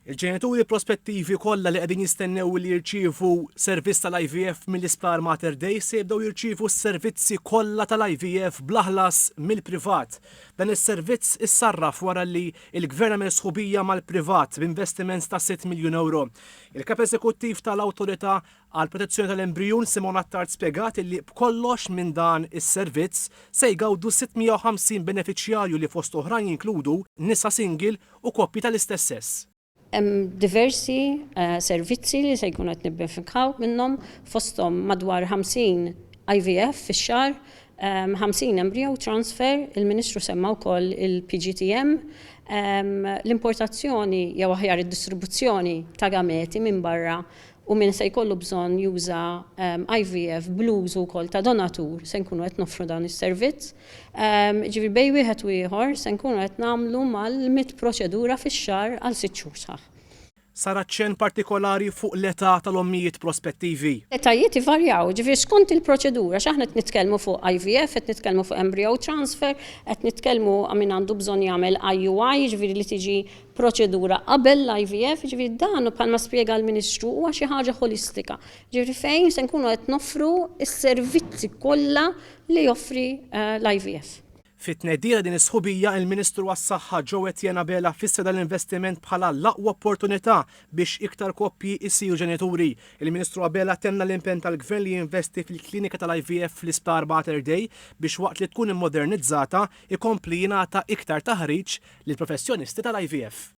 Il-ġenituri prospettivi kollha li qegħdin jistennew li jirċievu servizz tal-IVF mill-Isptar Mater Dei se jibdew jirċievu s-servizzi kollha tal-IVF bla ħlas mill-privat. Dan is-servizz issarraf wara li l-Gvern għamel sħubija mal-privat b'investiment ta' 6 miljun ewro. Il-Kap Eżekuttiv tal-Awtorità għall-Protezzjoni tal-Embrijun Simone Attard spjegat illi b'kollox minn dan is-servizz se jgawdu 650 benefiċjarju li fost oħrajn jinkludu nisa single u koppji tal-istess sess. Hemm diversi servizzi li se jkunu qed nibbenefikaw minnhom, fosthom madwar 50 IVF fix-xahar, 50 embryo transfer, il-Ministru semma wkoll il-PGTM, l-importazzjoni jew aħjar id-distribuzzjoni ta' gameti minn barra u min se jkollu bżonn juża IVF bl-użu wkoll ta' donatur se nkunu qed noffru dan is-servizz. Jiġifieri bejn wieħed u ieħor se nkunu qed nagħmlu mal-100 proċedura fix-xahar għal sitt xhur sħaħ. Sar aċċenn partikolari fuq l-età tal-ommijiet prospettivi. L-etajiet ivarjaw, jiġifieri skont il-proċedura, għax aħna qed nitkellmu fuq IVF, qed nitkellmu fuq embryo transfer, qed nitkellmu min għandu bżonn jagħmel IUI, jiġifieri li tiġi proċedura qabel l-IVF, jiġifieri dan bħalma spjega l-Ministru huwa xi ħaġa ħolistika. Jiġifieri fejn se nkunu qed noffru s-servizzi kollha li joffri l-IVF. Fit-tnedija ta' din is-sħubija, il-Ministru għas-Saħħa Joe Etienne Abela fisser dan l-investiment bħala l-aqwa opportunità biex iktar koppji jsiru ġenituri. Il-Ministru Abela tenna l-impenn tal-Gvern li jinvesti fil-klinika tal-IVF fl-Isptar Mater Dei biex waqt li tkun immodernizzata, ikompli jingħata iktar taħriġ lill-professjonisti tal-IVF.